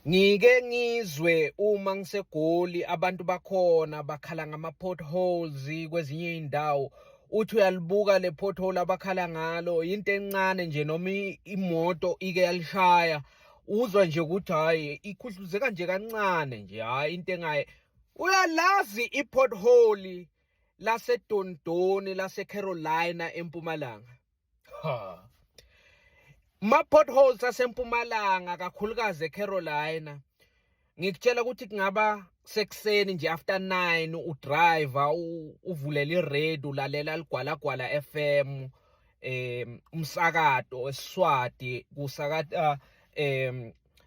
Ngike ngizwe uma ngiseGoli abantu bakhona bakhala ngama-potholes kwezinye iy'ndawo. Uthi uyalibuka le pothole abakhala ngalo, into encane nje noma imoto ike yalishaya, uzwa nje ukuthi hhayi ikhuhluzeka nje kancane nje, hhayi into engaye. Uyalazi i-pothole laseDondoni laseCarolina eMpumalanga? Ha. Ma-potholes aseMpumalanga kakhulukazi eCarolina, ngikutshela ukuthi kungaba sekuseni nje after 9, udriver uvulela iradio, ulalela Ligwalagwala FM, umsakato weSiswati, kusakata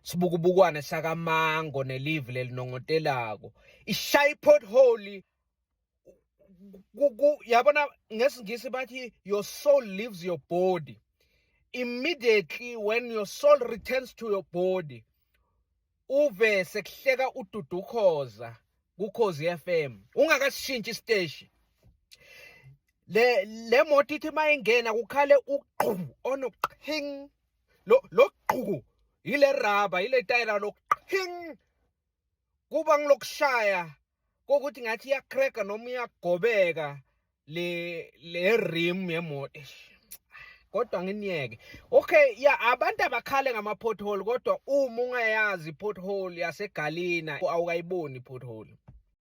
sibukubukwane sakamango nelive lelinongotelako, ishaya i-pothole. Yabona, ngesiNgisi bathi your soul leaves your body. Immediately when your soul returns to your body, uve sekuhleka uDudukhoza kuKhozi FM ungakasishintshi isiteshi. Le moto ithi mayingena kukhale uqhu onoqhing, lo qhu ile rubber, ile tayela loqhing, kuba ngilokushaya kokuthi ngathi iyacracka noma iyagobeka le rim yemoto. Kodwa nginiyeke, okay ya, abantu abakhale ngama pothole, kodwa uma ungayazi pothole yaseGalina awukayiboni pothole.